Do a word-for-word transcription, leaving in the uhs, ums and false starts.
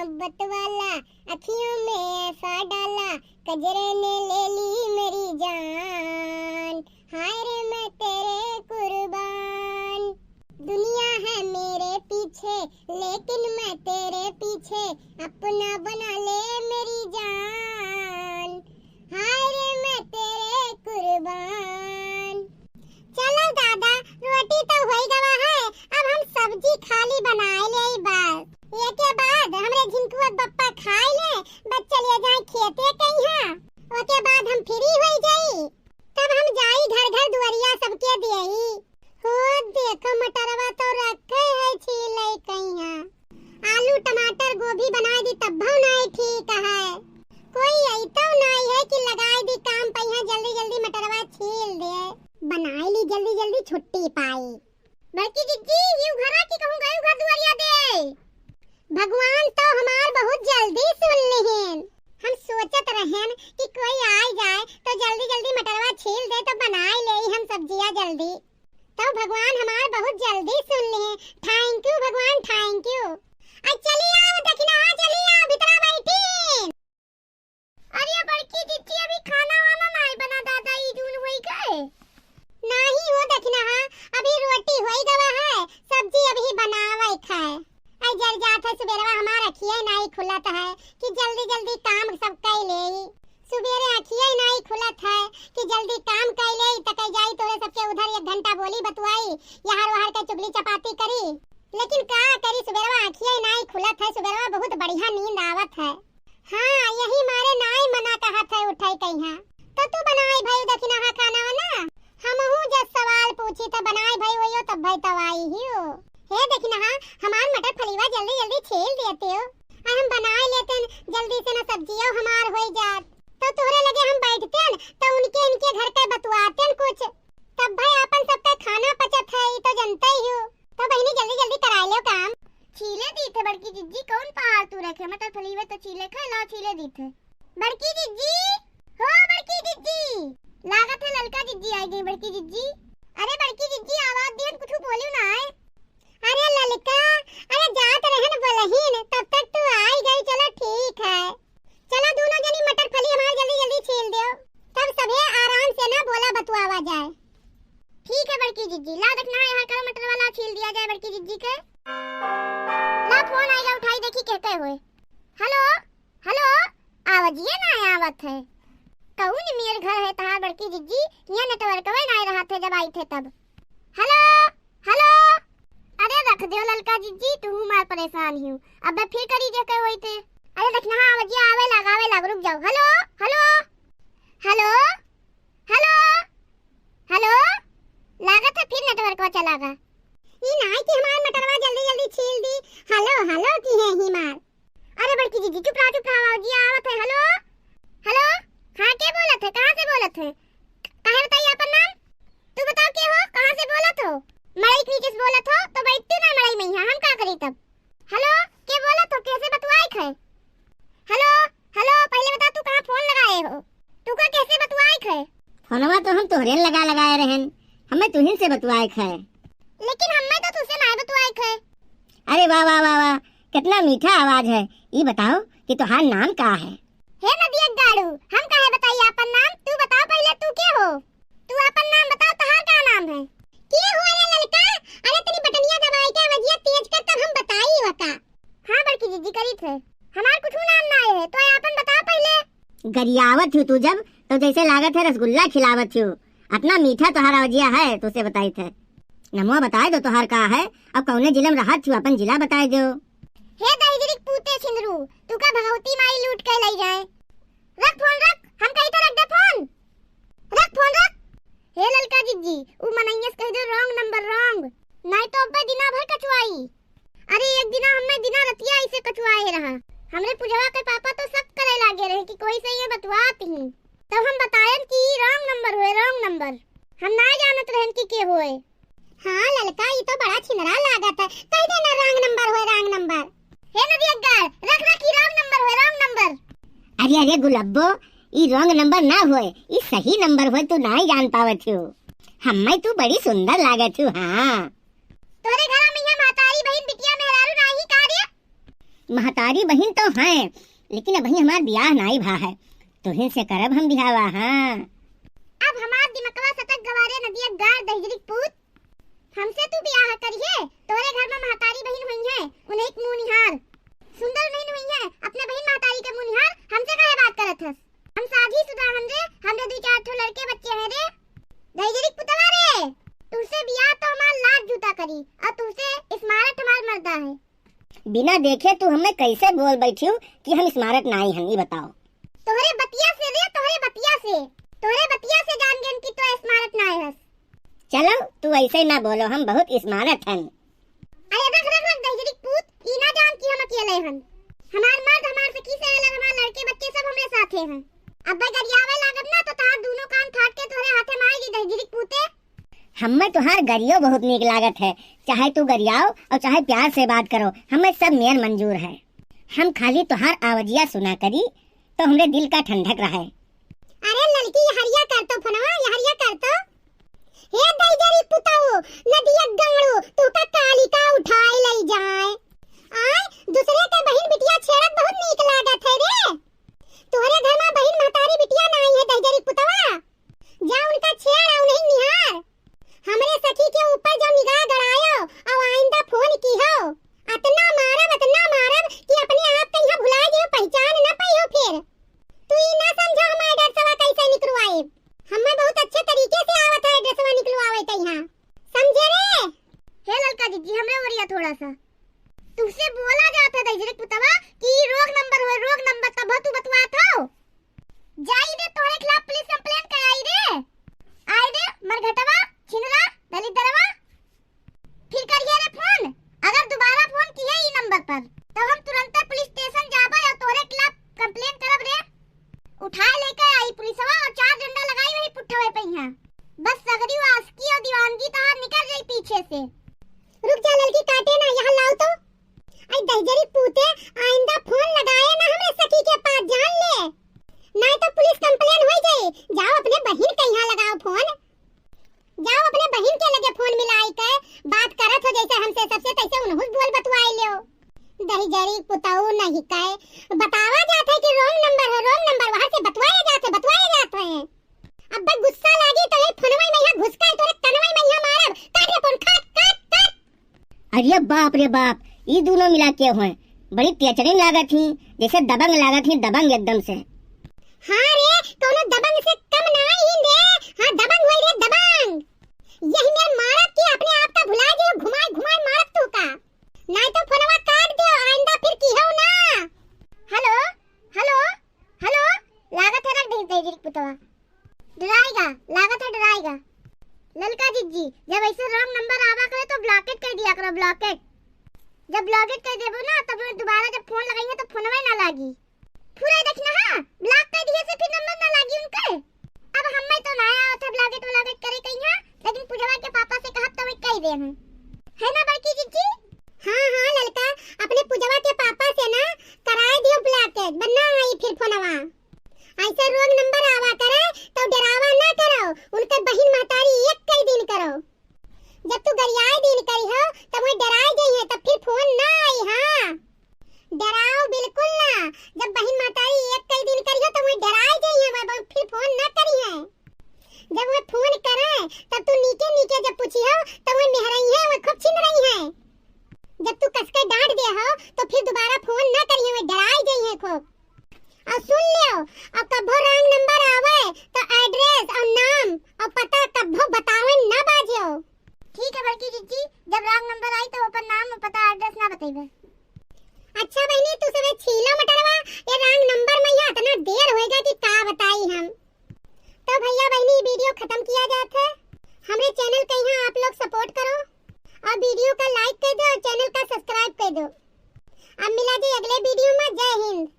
मोहब्बत वाला अखियों में ऐसा डाला, कजरे ने ले ली मेरी जान। हाय रे मैं तेरे कुर्बान। दुनिया है मेरे पीछे, लेकिन मैं तेरे पीछे, अपना बना ले मेरी जान। हाय रे मैं तेरे कुर्बान। चलो दादा, रोटी तो होई गवा है, अब हम सब्जी खाली बनाए लेई बस। एके बाद हमरे झिनकुआ के बप्पा खाए ले, बस चलिए जाए खेते कइहाँ। ओके बाद हम free होई जाई, तब हम जाई घर घर दुआरिया सबके देई। हो देखो मटरवा तो रखे है छीले कइहाँ। आलू टमाटर गोभी बनाए दी तब भव नाई ठीक है। कोई अइतो नाई है कि लगाए दी काम पइहाँ जल्दी जल्दी मटरवा छील दे। बनाए ली जल्दी जल्दी छुट्टी पाई। बड़की जिज्जी, हिउ घरा की कहूँ गयू घर दुआरिया दे। भगवान तो हमार बहुत जल्दी सुन लिहिन। हम सोचत रहेन कि कोई आइ जाए तो जल्दी जल्दी मटरवा छील दे तो बनाए लेई हम सब्जिया जल्दी। तो भगवान हमार बहुत जल्दी सुन लिहे। Thank you भगवान, thank you। आ चली आओ दखिनहा, चली आओ, भितरा बैठी। अरे बड़की जिज्जी, अभी खाना वाना नाई बना दादा, ई जून होई गए। नाही हो दखिनहा, अभी रोटी होई गवा है, सब्जी अभी बनावे खाए। आई जर जात है सुबेरवा हमार अखिया नाई खुलत है कि जल्दी जल्दी काम सब कई लेई। सुबेरे अखिया ही नाई खुलत है कि जल्दी काम कई लेई, त कई जाई तोरे सबके उधर एक घंटा बोली बतुआई, यहर वहर के चुगली चपाती करी। लेकिन का करी, सुबेरवा अखिया ही नाई खुलत है, सुबेरवा बहुत बढ़िया नींद आवत है। हाँ, यही मारे नाई मना कहत है उठे कइहाँ। तो तू बनाई भई दखिनहा खाना वाना? हमहू जब सवाल पूछी त बनाई भई वही तब भई तब आई हियो। हे दखिनहा, हमार मटर फलीवा जल्दी जल्दी छील देते हो। आ हम बनाए लेतेन, जल्दी से ना सब्जियो हमार होई जात। तो तोहरे लगे हम बैठतेन, तो उनके इनके घर के बतुआतेन कुछ। तब भाई आपन सबके खाना पचत है, ई तो जनते ही हो। तो बहिनी जल्दी जल्दी कराए लो काम। छीले दीत है बड़की जिज्जी, कौन पहाड़ तू रखे, मटर फलीवे तो छीले खाए, लाओ छीले दीत है। बड़की जिज्जी, हो बड़की जिज्जी, लागत है ललका जिज्जी आई गई बड़की जिज्जी। अरे बड़की जिज्जी आवाज दियन कुछ बोलियो ना आए। अरे ललका, अरे जात रहन बोलहीन, तब तक तू आई गई, चलो ठीक है। चला दोनों जनी मटर फली हमार जल्दी जल्दी छील देव, तब सभे आराम से ना बोला बतुआवा जाए। ठीक है बड़की जिज्जी, ला देख ना यहाँ करो मटर वाला छील दिया जाए बड़की जिज्जी के। ला फोन आएगा उठाई देखी कहते हुए। हेलो, हेलो, आवाजिए ना आवत है। कौन मेर घर है तहार बड़की जिज्जी, यहाँ नेटवर्कवे ना रहत है जब आई थे तब। हेलो, हेलो। अरे रख दियो ललका जिज्जी, तू मार परेशान ही हूँ। अब मैं फिर करी जे कहे होई थे। अरे देख ना आवाजिया आवे लाग, आवे लाग, रुक जाओ। हेलो, हेलो, हेलो, हेलो, हेलो। लागत है फिर नेटवर्कवा चला गा। ई नाई कि हमार मटरवा जल्दी जल्दी छील दी। हेलो, हेलो की है ही मार। अरे बड़की जिज्जी, चुप रहा, चुप रहा, आवाजिया आवत है। हेलो, हेलो, हाँ, के बोलत है, कहाँ से बोलत है? काहे बताई आपन नाम? तू बताओ के हो, कहाँ से बोलत हो? मड़ई के नीचे से बोलत हो, तो बैठती ना मड़ई में यहाँ, हम का करी तब? हेलो, के बोलत हो, कैसे बतुआई खे? हेलो, हेलो, पहले बता तू कहाँ फोन लगाए हो? तू का कैसे बतुआई खे? फोनवा तो हम तोहरे लगा लगाए रहन, हमें तुहिन से बतुआए खे। लेकिन हमें तो तुझसे ना बतुआई खे। अरे वाह, वाह, वाह, वाह, कितना मीठा आवाज है। ई बताओ कि तोहार नाम का है? हे नदिया गाड़ू, हम काहे बताई आपन नाम? तू बताओ पहले तू के हो? तू आपन नाम बताओ, तोहार का नाम है? के हो रे ललका? अरे तनी बटनिया दबाई के आवाजिया तेज कर तब हम बताई वका। हाँ बड़की जिज्जी करी थे। हमार कुछ नाम ना आए है, तो आपन बताओ पहले। गरियावत हो तू जब, तो जैसे लागत है रसगुल्ला खिलावत हो। अतना मीठा तोहार आवाजिया है, तुसे बताई थे। नमवा बताए दो तोहार का है, अब कौने जिला में रहत हो, अपन जिला बताए दो। हे दहिजरी के पूते छिंदरू, तू का भगवती माई लूट के लई जाए। रख फोन रख, हम कही तो रख दे फोन। रख फोन रख। हे ललका जिज्जी, उ मनैया से कह दो wrong number wrong। नाई तो अब्बे दिना भर कचुआई। अरे एक दिना हमें दिना रतिया ऐसे कचुआए रहा। हमरे पुजवा के पापा तो शक करे लागे रहे कि कोई से ये बतुआत ही। तब हम बतायन कि ई wrong number होए, wrong number। हम ना जानत रहन कि के होए। हाँ ललका, ई तो बड़ा छिनरा लागत है। कह दे ना wrong number होए, wrong number। हे नदिया गाड़, रख रख, ई wrong number होए, wrong number। अरे अरे गुलब्बो, ई wrong number ना होए, ई सही number होए, तू नाई जान पावत हो। हम्मे तू बड़ी सुंदर लागत हो, हाँ। तोहरे घरा में यहाँ महतारी बहिन बिटिया मेहरारू नाही का रे? महतारी बहिन तो हैं, लेकिन अबहीं हमार बियाह नाई भा है। तुहिन से करब हम बियाहवा, हाँ। अब हमार दिमकवा सटक गवा रे नदिया गाड़ दहिजरी के पूत। हमसे तू बियाह करिहे, तोहरे घर में महतारी बहिन हुई है, उन्हीं के मुँह निहार। सुंदर नहीं हुई है, अपने बहिन महतारी के मुँह निहार, हमसे काहे बात करत हस? हम शादी शुदा हन रे, हमरे दुई चार ठो लड़के बच्चे हैं रे। दहिजरी के पुतवा रे, तुझसे बियाह तो हमार लात जूता करी, और तुझसे स्मारट हमार मर्दा है। बिना देखे तू हमें कैसे बोल बैठियो कि हम स्मारट नाई हन, ई बताओ। तोहरे बतिया से रे, तोहरे बतिया से, तोहरे बतिया से जान गेन कि तू स्मारट नाई हस। चलो, तू ऐसे ना बोलो, हम बहुत स्मारट हन। अरे रख, रख, रख, दहिजरी के पूत, ई ना जान कि हम अकेले हन। हमार मर्द, हमार सखी सहेलर, हमार लड़के बच्चे सब हमरे साथे हैं। अब्बे गरियावे लागब ना तो तहार दूनो कान फाट के तोहरे हाथे में आएगी दहिजरी के पूते। हमें तुहार गरियो बहुत नीक लागत है, चाहे तू गरियाओ और चाहे प्यार से बात करो, हमें सब मेर मंजूर है। हम खाली तुहार आवाजिया सुना करी तो हमरे दिल का ठंडक रहे। अरे ललकी, यहरिया कर तो फोनवा, यहरिया कर तो। हे दहिजरी पुतऊ, नदिया गाड़ू, तू का काली का उठाए ले जाए। आय, दूसरे के बहिन बिटिया छेड़त बहुत नीक लागत है रे। तोहरे घर में बहिन महतारी बिटिया नाई है दहिजरी पुतवा। जा उनका छेड़ और नहीं निहार। हमरे सखी के ऊपर जो निगाह गड़ायो और आइंदा फोन की हो, अतना मारब, अतना मारब कि अपने आप के यहाँ भुला जाओ, पहचान न पाइयो फिर। तू ई ना समझो हम एड्रेसवा कैसे निकलवाए। हमें बहुत अच्छे तरीके से आवत है एड्रेसवा निकलवावे के यहाँ। समझे रे? हे ललका जिज्जी, हमरे ओरिया थोड़ा सा। तुझसे बोला जात है दहिजरी के पुतवा कि रोग नंबर हो, रोग नंबर, तब तू बतवात हो। जाई रे, तोहरे खिलाफ पुलिस कंप्लेंट कराई रे। आई रे, मरघटवा, छिनरा, दलिद्दरवा। फिर करिए रे फोन। अगर दोबारा फोन किए ई नंबर पर, तब हम तुरंत पुलिस स्टेशन जाबे और तोहरे खिलाफ कंप्लेंट करब रे। उठाए लेके आई पुलिसवा और चार डंडा लगाई वही पुट्ठवे पे यहाँ। बस सगरी वो आशिकी और दीवानगी तहार निकल जाई पीछे से। रुक जा ललकी, काटे ना, यहाँ लाओ तो। आई दहिजरी पूते, आइंदा फोन लगाए ना हमरे सखी के पास, जान ले, नहीं तो पुलिस कंप्लेन हो जाए। जाओ अपने बहिन के यहाँ लगाओ फोन, जाओ अपने बहिन के लगे फोन मिलाई के बात करत हो जैसे हमसे, सबसे तैसे उनहुस बोल बतुआई लियो। दहिजरी पुताऊ नहीं कहे, बतावा जात है कि रॉन्ग नंबर है, रॉन्ग नंबर, वहाँ से बतवाए जात है, बतवाए जात है। अब्बे गुस्सा लागी तो ये फोनवा में यहाँ घुस के तोरे कनवा में यहाँ मारब। काट रे फोन, काट, काट, काट। अरे बाप रे बाप, ई दोनों मिला के हुए, बड़ी तेचड़िन लागत ही, जैसे दबंग लागत ही, दबंग एकदम से। हाँ रे, कौनो दबंग से कम ना ही रे। हाँ, दबंग होई रे, दबंग। यही में मारब कि अपने आप का भुला जाओ, घुमाए घुमाए मारब तू का। नहीं तो फोनवा काट दे, आइंदा फिर की हो ना। हेलो, हेलो, हेलो, लागत है रख दे दहिजरी पुतवा। डराएगा, लागत है डराएगा। ललका जिज्जी, जब ऐसे रॉन्ग नंबर आवा करे तो ब्लॉकेट कर दिया करो, ब्लॉकेट। जब ब्लॉकेट कर देबो ना, तब दोबारा जब फोन लगाइए तो फोनवे ना लागी। पूरा ही देखना, हाँ, ब्लॉक कर दिए से फिर नंबर ना लागी उनके। अब हमें तो ना आवत है ब्लॉकेट व्लॉकेट करे कहीं, हाँ, लेकिन पूजवा के पापा से कहब तो वे कह दे हैं। है ना बड़की जिज्जी? हाँ, हाँ, ललका, अपने पूजवा के पापा से ना कराए दियो ब्लॉकेट, वरना आई फिर फोनवा। ऐसा रॉन्ग नंबर आवा करे तो डरावा ना करो, उनके बहिन महतारी एक कई दिन करो। जब तू गरियाए दिन करी हो, तब वही डराए गई है, तब फिर फोन ना आई। हाँ, डराओ बिल्कुल ना। जब बहिन महतारी एक कई दिन करी हो, तब वही डराए गई है, वह फिर फोन ना करी है। जब वह फोन करे, तब तू नीके नीके जब पूछी हो, तब वह मेहरई है, वह खूब छिन रही है। जब तू कसके डांट दे हो, तो फिर दोबारा फोन ना करी है, वह डराए गई है खूब। और सुन लियो, और कभो रॉन्ग नंबर आवे, तो एड्रेस और नाम और पता कभो बतावे ना बाजियो। ठीक है बड़की जिज्जी, जब रॉन्ग नंबर आई तो अपन नाम और पता एड्रेस ना बतेबे। अच्छा बहनी, तू सबे छीलो मटरवा, ये रॉन्ग नंबर में यहाँ इतना देर होएगा कि का बताई हम। तो भैया बहनी, वीडियो खत्म किया जात है। हमरे चैनल के यहाँ आप लोग सपोर्ट करो और वीडियो का लाइक कर दो और चैनल का सब्सक्राइब कर दो। अब मिला जी अगले वीडियो में। जय हिंद।